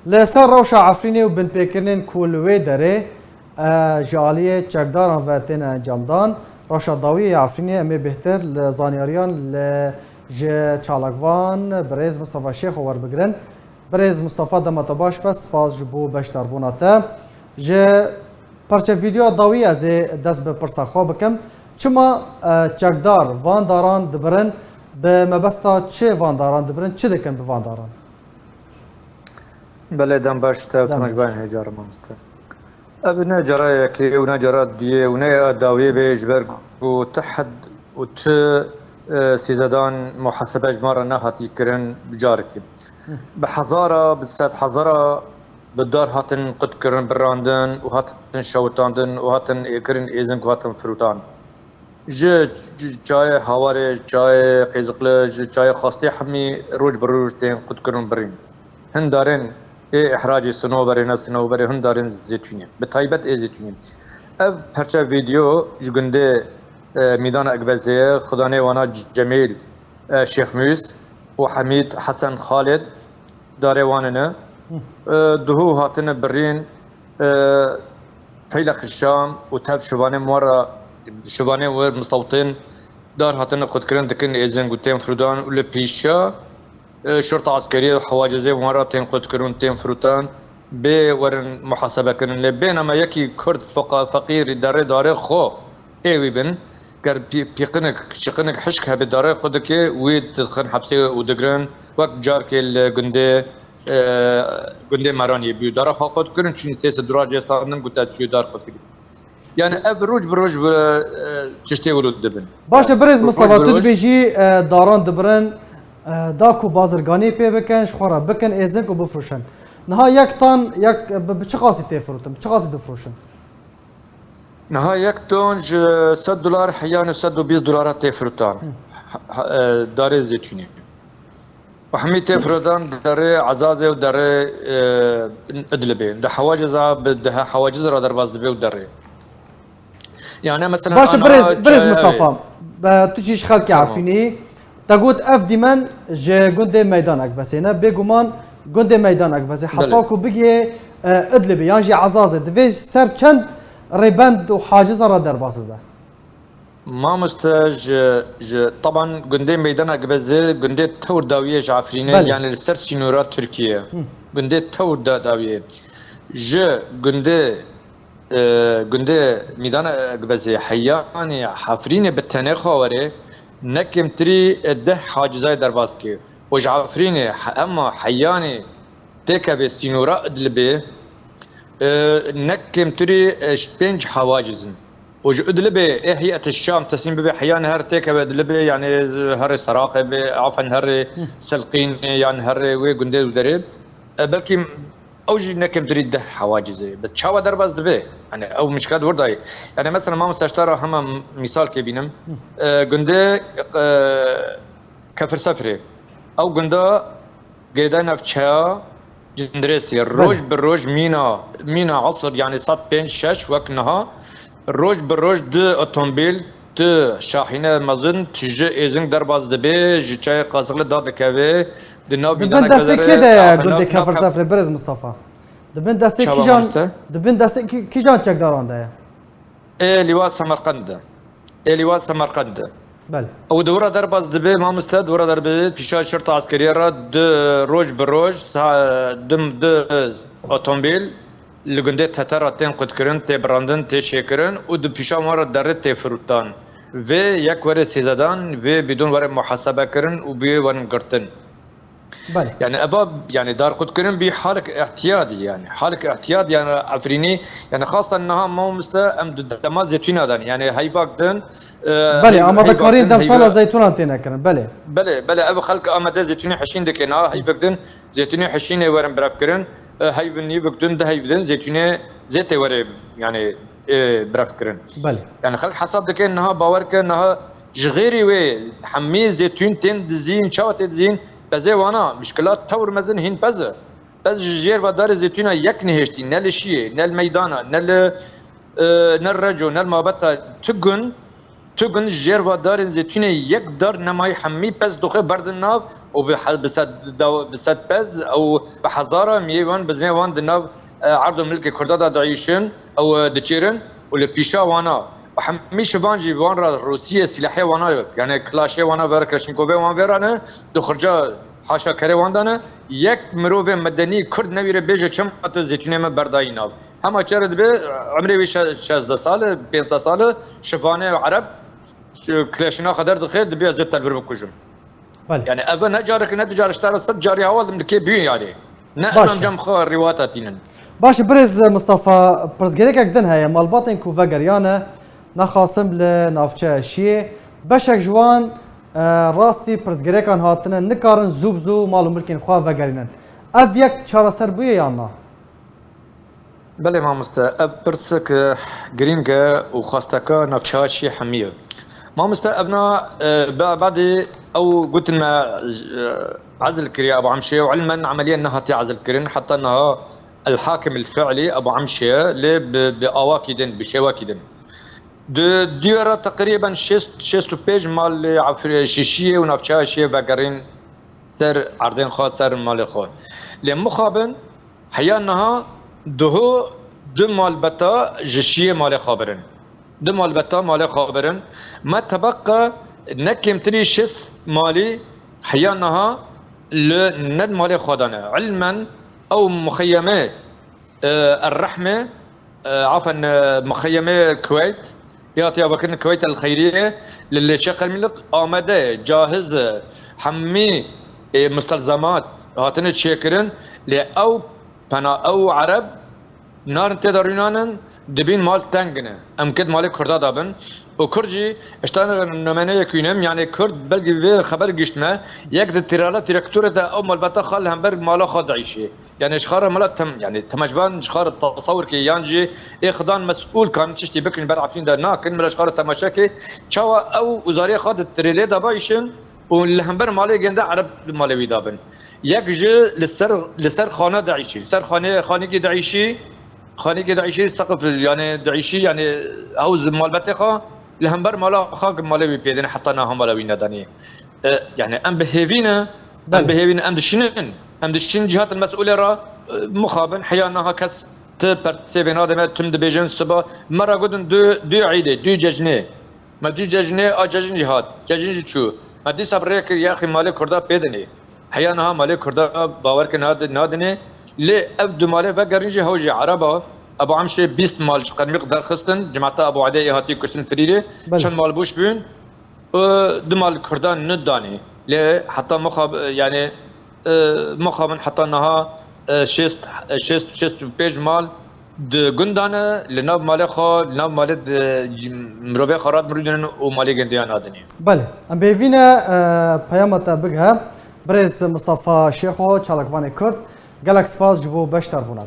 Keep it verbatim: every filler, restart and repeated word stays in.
Li ser rewşa Efrînê û binpêkirinên ku li wê derê, e, ji aliyê çekdaran ve têne encamdan, rewşa dawiyê ya Efrînê em ê bêhtir li zanyariyan li ji çalakvan birêz Mistefa Şêxo werbigirin. Birêz Mistefa, dema te baş be, spas ji bo beşdarbûna te. Ji perçe vîdeoya dawî ez ê dest bi pirsa xwe bikim. Çima, e, çekdar van daran dibirin? Bi mebesta çi van daran dibirin? Çi dikin bi van daran? Belê, dem baş te, Dem baş. Temaşevanên hêja re mamoste. Ev ne cara yekê û ne cara duyê û ne ya dawiyê bê, ji ber ku ti hed û ti, e, sîzedan muhasebe ji van re nehatî kirin bi carekê. Bi hezara, bi sed hezara bi dar hatin qutkirin, birandin û hatin şewitandin û hatin êkirin êzing û hatin firotan. Ji çayê Hawarê, çayê Qêziqli, ji çayê Xastê hemî roj bi roj tên qutkirin birîn. Hin darên ê ihracê sinoberê, ne sinoberê, hin darên zêtûnê. Bi taybet ê zêtûnê. Ev perçe vîdeo ji gundê, e, Mîdana Ekbezê ye, xidanê wana Cemîl, e, Şêxmûs û Hemîd Hesen Xalid. Darê wan ne. Hı. E, duhû hatine birîn, e, Feylek Şam û tev şivanên wan re, şivanên wir mistewtên dar hatine qutkirin dikin êzing û tên firotan û li pîşa, e, şurta eskerî û hewacizê wan re tên qutkirin, tên firotan bê werin muhasebe kirin. Lê bê nama yekî Kurd feqa-, feqîrî derê darê xwe ê wî bin, ger pî-, pîqinik, çiqinik hişk hebe darê xwe dike, wî dixin hepsê û digirin. Wek carkê li gundê, e, gundê Meraniyê bû. Dara xwe qut kirin, çûn sê sed dolar cê standin, gote çû dar qut kirin. Yani ev roj bi roj bi, e, tiştê wilo dibin. Baş e, birêz Roj Mistefa, bi tu roj. dibêjî, e, daran dibirin, e, da ku bazirganî pê bikin, ji xwe re bikin, êzing û bifroşin. Niha yek tan, yek, bi, bi çi qasî tê firotin, bi çi qasî difroşin? Niha yek ton ji sed dolar heya nî sed û bîst dolara tê firotan. Hı. Ha, ha, e, darê zêtûnê. Û hemî tê firotan derê Ezazê û derê, e, Idlibê. Di hewaciza, bi, di he-, hewaciz re derbas dibe û derê. Yani mesela Baş e, ana birêz, birêz çaya Mistefa, e, tu jî ji xelkê Tamam. Efrînî, te got ev dîmen ji gundê Meydan Ekbesê ne. Bêguman gundê Meydan Ekbesê heta Belê. ku bigihê, e, Idlibê yan jî Ezazê, divê ser çend rêbend û haciza re derbas bibe? Mamoste, ji, ji, taban gundê Meydan Ekbesê gundê tewr dawiyê ji Efrînê, Belê. yani li ser sînora Tirkiye. Hı. Gundê tewr da dawiyê. Ji gundê, e, gundê Meydan Ekbesê heyanî Efrînê bi tenê xwe were, ne kêmtirî, e, deh hacizayê derbas kir. Û ji Efrînê he-, ema heyanî têkeve sînora Idlibê, e, ne kêmtirî, e, ji pênc hawaciz in. Û ji Idlibê ê heyet Şam teslîm bibe, heyan her têkeve Idlibê, yani herê Seraqê be, afen herê Hı. Selqînê, yan herê wê gundê û derê. E, belkî ew jî ne kêmtirî deh hawaciz e. Bes çawa derbas dibe? Yani ew mişkat wir dayê. Yani mesela Mamoste, ji te re hema mîsalkê bînim. Hı. E, gundê, e, Kefirsefrê. Ew gunda Gêde navçeya Cindirêsê. Belê. Roj bi roj mîna, mîna esr, yani saet pênc şeş wek niha, roj bi roj du otomobîl, du şahîne mezin, tije êzing derbas dibe, ji çayê Qazixli dadikeve, di nav Di bin destê kê de ye gundê Kefirsefrê, birêz Mistefa? Di bin destê Çawa kîjan, mamoste? di bin destê kî-, kîjan çekdaran de ye? Ê Lîwa Semerqend e. Ê Lîwa Semerqend e. Belê. Ew dewra derbas dibe, mamoste, dewra derbas dibe, pîşa şirta eskeriyê re du roj bi roj, sa-, du, du otomobîl li gundê Tete re tên qutkirin, tê birandin, tê şêkirin û di pîşa wan re derê tê firotan. Vê yek were sêzedan, vê bidon were muhasebe kirin û biyê werin girtin. Belê. Yani eva, yani darqutkirin bî halek ihtiyadî yani. Halek ihtiyadî yani Efrînî, yani xastan niha mamoste em di dema zeytûna dan. Yani heyvak din, e, Belê, heyv-, amadekariyên heyvak din, demsala heyva- zeytûnan têne kirin, belê. Belê, belê, ev xelk amade zeytûnê hişîn dike. Niha heyvek din zeytûnê hişînê werin birevkirin, e, heyvin nîvik din, di heyv din zeytûnê zêtê were yani, e, birevkirin. Belê. Yani xelk hesab dike, niha bawer ke, niha ji xêrî wê hemî zeytûn tên dizîn, çawa tê dizîn, Pezê wana, mişkilat tewr mezin hîn pez e. Pez ji jêr ve darê zeytûna yek nihêştî, ne li Şiyê, ne li Meydana, ne li, e, ne li Reco, ne li Mabeta, tu gun, Tu gund jêr va darên zêtûnê yek dar nemayî, hemî pez doxê berdin nav û bi he-, bi sed daw-, bi sed pez û bi hezara miyê wan bizmê wan di nav, e, erd û milkê Kurda de diîşin ew, e, diçêrin û li pîşa wana û hemî şivan jî wan re Rûsiyê sîlahê wana, yani kilaşê wana ver, Klaşnîkovê wan vê re ne, di xurca haşa kerê wan de ne, yek mirovê medenî Kurd newîre bêje çima tu zêtûnê me berdayî nav. Hema çere dibe, emrê wî şe-, şezdeh sal e, pênzdeh sal e, şivanê Ereb, ş-, kileşina xwe derdixe, dibe ez ê telbir bikujim. Belê. Yani ev ne carek, ne du car, ji te re sed carî heval dim dikê bûyî yani. Ne Baş e. Encam xwe rîwata tînin. Baş e, birêz Mustafa, pirsgirêkek din heye. Malbatên ku vegeriyane, naxasim li navçeya Şiyê. Beşek ji wan, e, rastî pirsgirêkan hatine, nikarin zû bi zû mal û milkên xwe vegerînin. Ev yek çareser bûye yan na? Belê mamoste, ev pirsek, e, girîng e û xwesteka navçeya Şiyê hemî ye. Mamoste, ev na, e, be-, badê ew gotin me, e, ezil kiriye Ebu Emşê û ilmen emeliye nehatiye ezil kirin, heta niha el-hakim el-fi'lî Ebu Emşê ye, lê bi, bi awakî din, bi şêwekî din. Di duyê re teqrîben şêst, şêst û pênc mal lê Efrî-, ji Şiyê û navçeya Şiyê vegerîn ser erdên xwe, ser malê xwe. Lê mixabin, heya niha duho du malbeta ji Şiyê malê xwe birin. Du malbeta malê xwe birin. Me tebeqa ne kêmtirî şêst malî heya niha li ned malê xwe de ne. Ilmen ew muxeyemê, e, Er-Rehmê, e, afen, e, muxeyemê Kuweyt, ya hatiye vekirin Kuweyt El Xeyriye, li Lêçe Qelmîlik amade ye, cahiz e, hemî, e, mustelzemat hatine çêkirin, lê ew pena, ew Ereb narin tê de rûnanin, dibîn mal teng ne. Em ked malê Kurda de bin. Û Kurd jî, ji te nûmeneyek wînim, yani Kurd belkî vê xeber gişt me, yek di tîrala tîrektorê de ew malbeta xwe li hember mala xwe diîşê. Yani ji xwe re mala tem-, yani temecvan ji xwe re tesewir ke yan jî ê xidan mesûl kan tiştî bikin ber Efrîn de nakin, mala ji xwe re temaşe ke çawa ew uzariyê xwe di tirêlê de biîşin û li hember malê gende Ereb li malê wî de bin. Yek ji li ser, li ser xane diîşî, li ser xanê, xanîkî diîşî, xanîkî diîşî, seqif, yani diîşî, yani hewz malbetê xwe li hember mala xwe malê wî pêdin, heta niha mala wî nedanî. E, yani em bi hêvî ne, em Belê. bi hêvî ne, em dişînin, em dişînin cihat el-mesûlê re, e, mixabin, heya niha kes ti persê vê nadê me, tim dibêjin siba, me re gotin du, du îdê, du cejnê. Me du cejnê, a cejn jî hat, cejn jî çû. Me dîsa bi rê kir, yaxî malê Kurda pê dinê. Heya niha malê Kurda bawer ke nad-, nadinê. Lê ev du malê vegerin jî hew jî Ereba, Ebu Emşê bîst mal ji Qelmîq derxistin, cemata Ebu Edê ê hatî kuştin Firîrê, Belê. çend mal boş bûn. E, du mal Kurdan nidanî. Lê heta mixab-, yani, e, mixabin heta niha, e, şêst, şêst, şêst û pênc mal di gundan e, li nav malê xwe, li nav malê di mirovê xwe re mirûdinin û malê gendiyan nadinî. Belê, em bêvî ne, e, peyama te bighe. Birêz Mustafa Şêxo, çalakvanê Kurd, gelek spas ji bo beşdarbûna te.